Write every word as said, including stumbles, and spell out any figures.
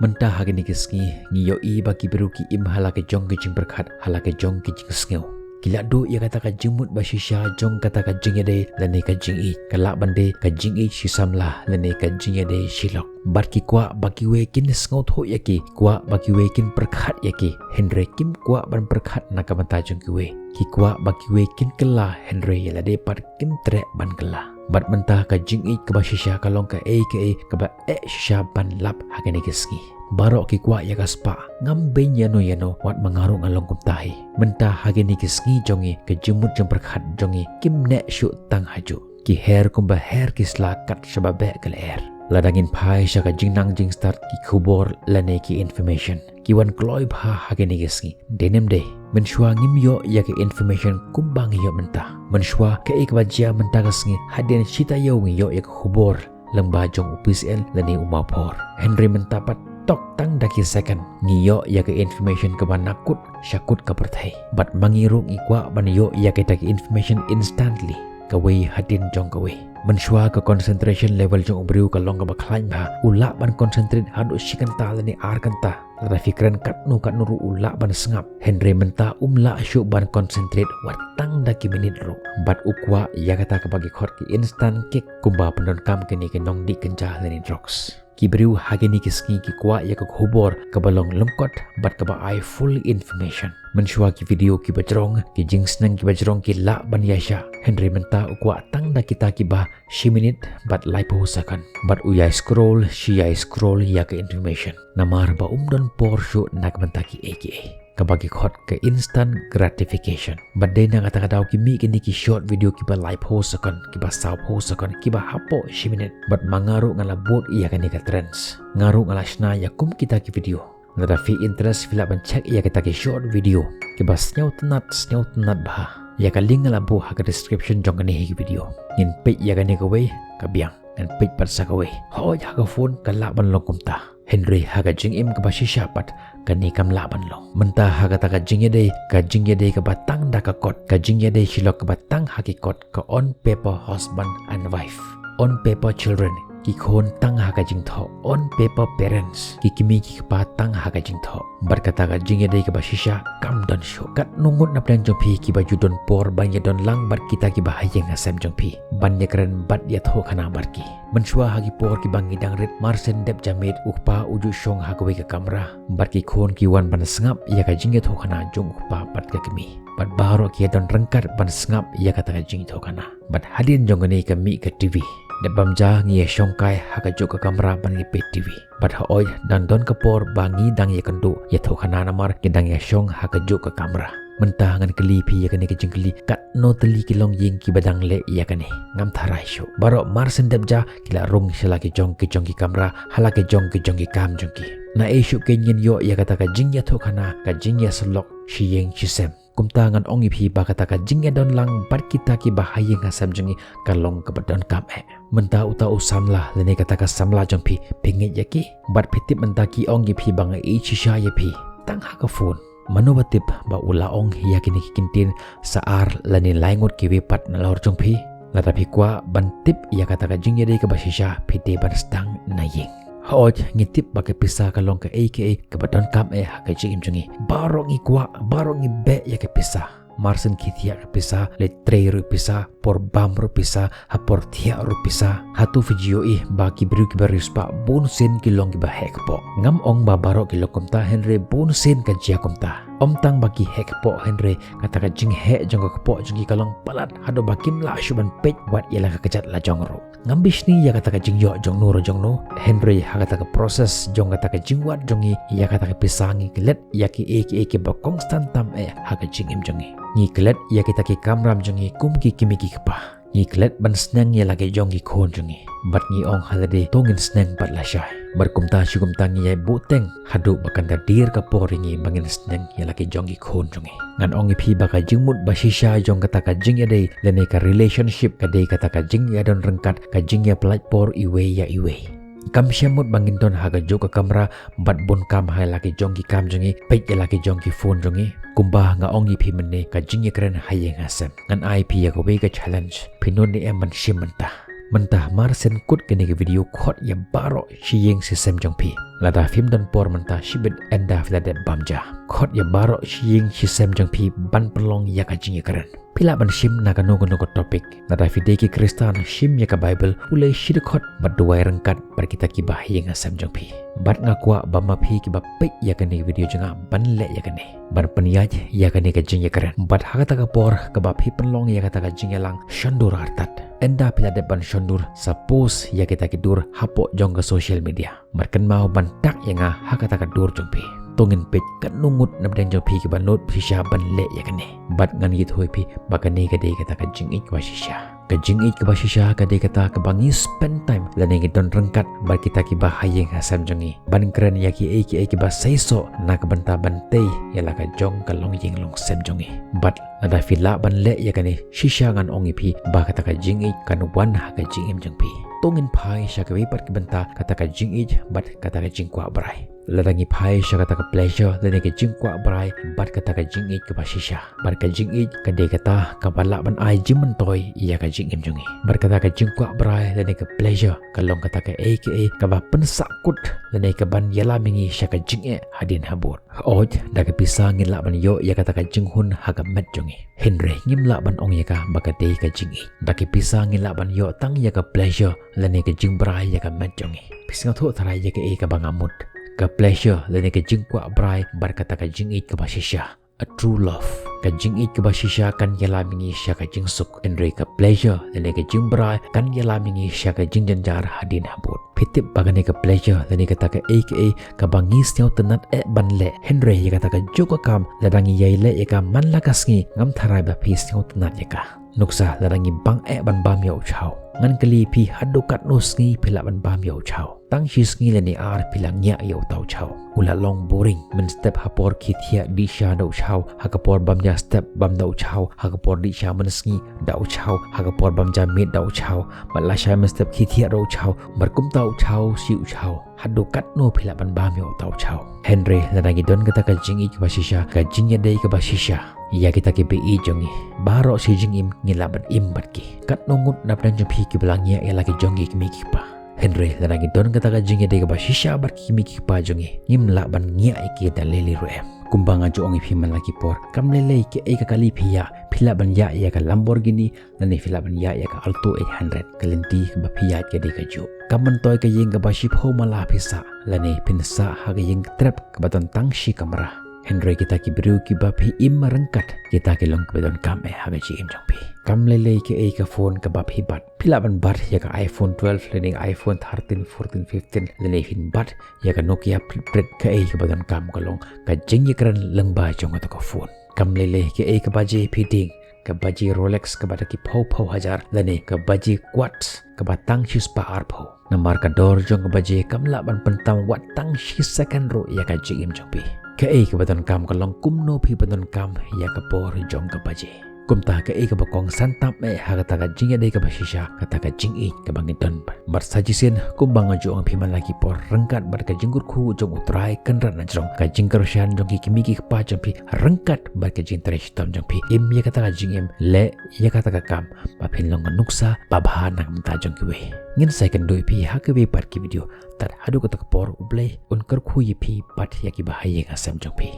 Mynta ha kine ki sngi ngi ïohi ba ki briew ki im ha la ka jong ka jingpyrkhat, ha la ka jong ka jingsngew. Ki la duh ïa kata ka jingmut ba shisha jong kata ka jingïadei lane ka jingïeit, ka lah ban dei ka jingïeit shi samla lane ka jingïadei shi lok. Bad ki kwah ba kiwei kin sngewthuh ïa ki, kwah ba kiwei kin pyrkhat ïa ki, hynrei kim kwah ban pyrkhat na ka bynta jong kiwei. Ki kwah ba kiwei kin kylla, hynrei ïa lade pat kim treh ban kylla. Bad mynta ka jingïeit kaba shisha ka long kaei kaei kaba eh shisha ban lap ha kine ki sngi. Baroh ki kwah ïa ka spah, ngam beiñ ïano ïano, wat ma nga ruh nga long kumta hi. Mynta ha kine ki sngi jong ngi, ka jingmut jingpyrkhat jong ngi kim neh shuh tang hajuh. Ki her kumba her ki sla kat shaba beh ka lyer. Lada ngin phai sha ka jingnang jingstad ki khubor lane ki information, ki wan kloi bha ha kine ki sngi. Dei ne ym dei? Mynshuwa ngim ïoh ïa ka information kumba ngi ïoh mynta. Mynshuwa kaei kaba jia mynta ka sngi, hadien shi taïew ngi ïoh ïa ka khubor lyngba jong u P C N lane u Mawphor. Hynrei mynta pat tok tang da ki second ngi ïoh ïa ka information kaba na kut sha kut ka pyrthei. Bad ma ngi ruh ngi kwah ban ïoh ïa kita ki information instantly, kawei hadien jong kawei. Mynshuwa ka concentration level jong u briew ka long kaba khlaiñ bha, u lah ban concentrate haduh shi kynta lane ar kynta. Lada phi kren katno katno ruh u lah ban sngap, hynrei mynta um lah shuh ban concentrate wat tang da ki minit ruh. Bad u kwah ïa kata kaba ki khot ki instant kick, kumba pyndonkam kine ki nongdih kynja lane drugs. Ki briew ha kine ki sngi ki kwah ïa ka khubor kaba long lyngkot bad kaba ai full information. Mynshuwa ki video kiba jrong, ki jingsneng kiba jrong ki lah ban ïaishah, hynrei mynta u kwah tang da kita kiba shi minit bad laiphew second. Bad u ïai scroll shi ïai scroll ïa ka information, namar ba um don por shuh na ka bynta kiei kiei. Kaba ki khot ka instant gratification. Bad dei na kata ka daw ki mih kine ki short video kiba laiphew second, kiba sawphew second, kiba hapoh shi minit. Bad ma nga ruh nga la bud ïa kane ka trends. Nga ruh nga la shna ïa kum kita ki video. Lada phi interest phi lah ban check ïa kita ki short video kiba sngewtynnat, sngewtynnat bha. Ïa ka link nga la buh ha ka description jong kane hi ki video. Ngin peit ïa kane kawei ka biang, ngin peit pat sa kawei. Hooid ha ka phone ka lah ban long kumta, hynrei ha ka jingim kaba shisha pat kane kam lah ban long. Mynta ha kata ka jingïadei, ka jingïadei kaba tang da ka kot, ka jingïadei shi lok kaba tang ha ki kot, ka on paper husband and wife, on paper children, ki khun tang ha ka jingthoh, on paper parents, ki kmie ki kpa tang ha ka jingthoh. Bad kata ka jingïadei kaba shisha kam don shuh. Katno ngut na pdeng jong phi kiba ju don por ban ïadon lang bad kita kiba ha ïing ha sem jong phi, ban ïakren bad ïathuhkhana bad ki. Mynshuwa ha ki por kiba ngi dang rit, marsien dep janmiet u kpa u ju shong ha kawei ka kamra bad ki khun ki wan ban sngap ïa ka jingïathuhkhana jong u kpa bad ka kmie. Bad baroh ki ïadon ryngkat ban sngap ïa kata ka jingïathuhkhana. Bad hadien jong kane ka mih ka T V. Dep bam ja ngi ïashong kai ha kajuh ka kamra ban ngi peit T V. Bad hooid dang don ka por ba ngi dang ïakynduh ïathuhkhana namar ngi dang ïashong ha kajuh ka kamra. Mynta ngan kylli phi ïa kane ka jingkylli, katno tylli ki longïing kiba dang leh ïa kane? Ngam tharai shuh. Baroh marsien dep ja ki la rung sha la ki jong ki jong ki kamra, ha la ki jong ki jong ki kam jong ki. Naei shuh kein ngin ïoh ïa kata ka jingïathuhkhana, ka jingïasyllok shi ïing shi sem. Kumta ngan ong ïa phi ba kata ka jingïadon lang bad kita kiba ha ïing ha sem jong ngi ka long kaba donkam eh. Mynta uta u samla lane kata ka samla jong phi, phi ngeit ïa ki? Bad phi tip mynta ki ong ïa phi ba nga ïeit shisha ïa phi tang ha ka phone. Mano ba tip ba u la ong ïa kine ki kyntien sa ar lane lai ngut kiwei pat nalor jong phi? Lada phi kwah ban tip ïa kata ka jingïadei kaba shisha, phi dei ban sdang na ïing. Hooid, ngi tip ba ka pisa ka long kaei kaei kaba donkam eh ha ka jingim jong ngi. Baroh ngi kwah, baroh ngi beh ïa ka pisa. Marsien ki thiah ka pisa, leit trei ruh pisa, por bam ruh pisa, ha por thiah ruh pisa. Hato phi ju ïohi ba ki briew kiba riewspah bunsien ki long kiba heh kpoh? Ngam ong ba baroh ki long kumta, hynrei bunsien ka jia kumta. Ym tang ba ki heh kpoh, hynrei kata ka jingheh jong ka kpoh jong ki ka long palat haduh ba kim lah shuh ban peit wat ïa la ka kjat lajong ruh. Ngam bishni ïa kata ka jingïoh jong no ruh jong no, hynrei ha kata ka process jong kata ka jingwad jong ngi ïa kata ka pisa ngi klet ïa kiei kiei kiba kongsan tam eh ha ka jingim jong ngi. Ngi klet ïa kita ki kamram jong ngi kum ki kmie ki kpa. Ngi klet ban sneng ïa la ki jong ki khun jong ngi. Bad ngi ong ha lade to ngin sneng bad lashai. Bad kumta shi kumta ngi ïai buhteng haduh ba kan da dier ka por ïa ngi ba ngin sneng ïa la ki jong ki khun jong ngi. Ngan ong ïa phi ba ka jingmut ba shisha jong kata ka jingïadei lane ka relationship ka dei kata ka jingïadon ryngkat, ka jingïapyllait por iwei ïa iwei. Kam shym mut ba ngin don ha kajuh ka kamra bad bun kam ha la ki jong ki kam jong ngi, peit ïa la ki jong ki phone jong ngi. Kumba nga ong ïa phi mynne, ka jingïakren ha ïing ha sem. Ngan ai phi ïa kawei ka challenge. Phi nud ne em ban shim mynta? Mynta mar shen kut kane ka video, khot ïa baroh shi ïing shi sem jong phi. Lada phim don por mynta, shibit ynda phi la dep bam ja, khot ïa baroh shi ïing shi sem jong phi ban pynlong ïa ka jingïakren. Phi lah ban shim na kano kano ka topic. Lada phi dei ki Khristan, shim ïa ka Bible, pule shi dkhot bad duwai ryngkat bad kita kiba ha ïing ha sem jong phi. Bad nga kwah ba ma phi kiba peit ïa kane ka video jong nga ban leh ïa kane, ban pynïaid ïa kane ka jingïakren. Bad ha kata ka por kaba phi pynlong ïa kata ka jingïalang, shon dur artat. Ynda phi la dep ban shon dur, sa post ïa kita ki dur hapoh jong ka social media. Bad kynmaw ban tag ïa nga ha kata ka dur jong phi. To ngin peit katno ngut napdeng jong phi kiba nud shisha ban leh ïa kane. Bad ngan ïathuh ïa phi ba kane ka dei kata ka jingïeit kaba shisha. Ka jingïeit kaba shisha ka dei kata kaba ngi spend time lane ngi don ryngkat bad kita kiba ha ïing ha sem jong ngi, ban kren ïa kiei kiei kiba seisoh na ka bynta ban tei ïa la ka jong ka longïing longsem jong ngi. Bad lada phi lah ban leh ïa kane, shisha ngan ong ïa phi ba kata ka jingïeit kan wan ha ka jingim jong phi. To ngin phai sha kawei pat ka bynta, kata ka jingïeit bad kata ka jingkwah brai. Lada ngi phai sha kata ka pleasure lane ka jingkwah brai bad kata ka jingïeit kaba shisha, bad ka jingïeit ka dei kata kaba lah ban ai jingmyntoi ïa ka jingim jong ngi. Bad kata ka jingkwah brai lane ka pleasure ka long kata kaei kaei kaba pynsahkut lane kaban ïalam ïa ngi sha ka jingeh hadien habud. Hooid, da ka pisa ngi lah ban ïoh ïa kata ka jinghun ha ka met jong ngi, hynrei ngim lah ban ong ïa ka ba ka dei ka jingïeit. Da ka pisa ngi lah ban ïoh tang ïa ka pleasure lane ka jingbrai ïa ka met jong ngi. Phi sngewthuh tharai ïa kaei kaba nga mut. Ka pleasure lane ka jingkwah brai bad kata ka jingïeit kaba shisha. A true love, ka jingïeit kaba shisha kan ïalam ïa ngi sha ka jingsuk, hynrei ka pleasure lane ka jingbrai kan ïalam ïa ngi sha ka jingjynjar hadien habud. Phi tip ba kane ka pleasure lane kata kaei kaei kaba ngi sngewtynnat eh ban leh, hynrei ïa kata ka juh ka kam lada ngi ïai leh ïa ka man la ka sngi, ngam tharai ba phi sngewtynnat ïa ka. Nuksa, lada ngi bang eh ban bam ïa u chaw, ngan kylli phi, haduh katno sngi phi lah ban bam ïa u chaw? Tang shi sngi lane ar phi la ngiah ïa uta u chaw. U la long boring. Mynstep ha por khie thiah dih sha da u chaw, ha ka por bam ja step bam da u chaw, ha ka por dih sha mynsngi da u chaw, ha ka por bam ja miet da u chaw, bad lashai mynstep khie thiah da u chaw. Bad kumta u chaw shi u chaw, haduh katno phi lah ban bam ïa uta u chaw? Hynrei lada ngi don kata ka jingïeit kaba shisha, ka jingïadei kaba shisha ïa kita kiba ïeit jong ngi, baroh shi jingim ngi lah ban im bad ki. Katno ngut napdeng jong phi kiba la ngiah ïa la ki jong ki kmie ki kpa? Hynrei lada ngi don kata ka jingïadei kaba shisha bad ki kmie ki kpa jong ngi, ngim lah ban ngiah ïa ki da lei lei ruh em. Kumba nga ju ong ïa phi man la ki por, kam lei lei kaei ka kali phi ïa, phi lah ban ïa ïa ka Lamborghini lane phi lah ban ïa ïa ka Alto eight hundred, ka lynti kaba phi ïa ka dei kajuh. Kam myntoi ka ïing kaba shiphew mala phi sah, lane phin sah ha ka ïing trep kaba don tang shi kamra. Hynrei kita ki briew kiba phi im ryngkat, kita ki long kiba donkam eh ha ka jingim jong phi. Kam lei lei kaei ka phone kaba phi bat. Phi lah ban bat ïa ka iPhone twelve lane ka iPhone thirteen, fourteen, fifteen, lane phin bat ïa ka Nokia prit prit, kaei kaba donkam ka long ka jingïakren lyngba jong kata ka phone. Kam lei lei kaei ka baje phi ding, ka baje Rolex kaba da ki phew phew hajar lane ka baje Quartz kaba tang shi spah arphew. Namar ka dor jong ka baje kam lah ban pyntam wat tang shi second ruh ïa ka jingim jong phi. Kaei kaba donkam ka long kumno phi ba donkam ïa ka por jong ka baje. Kumta kaei kaba kongsan tam eh ha kata ka jingïadei kaba shisha, kata ka jingïeit kaba ngi don. Bad sa shisien, kumba nga ju ong ïa phi man la ki por, ryngkat bad ka jingkyrkhu jong U Trai Kynrad na jrong, ka jingkyrshan jong ki kmie ki kpa jong phi, ryngkat bad ka jingtrei shitom jong phi, im ïa kata ka jingim, leh ïa kata ka kam ba phin long ka nuksa babha na ka bynta jong kiwei. Ngin sa ïakynduh ïa phi ha kiwei pat ki video. Tad haduh kata ka por, U Blei un kyrkhu ïa phi bad ïa kiba ha ïing ha sem jong phi.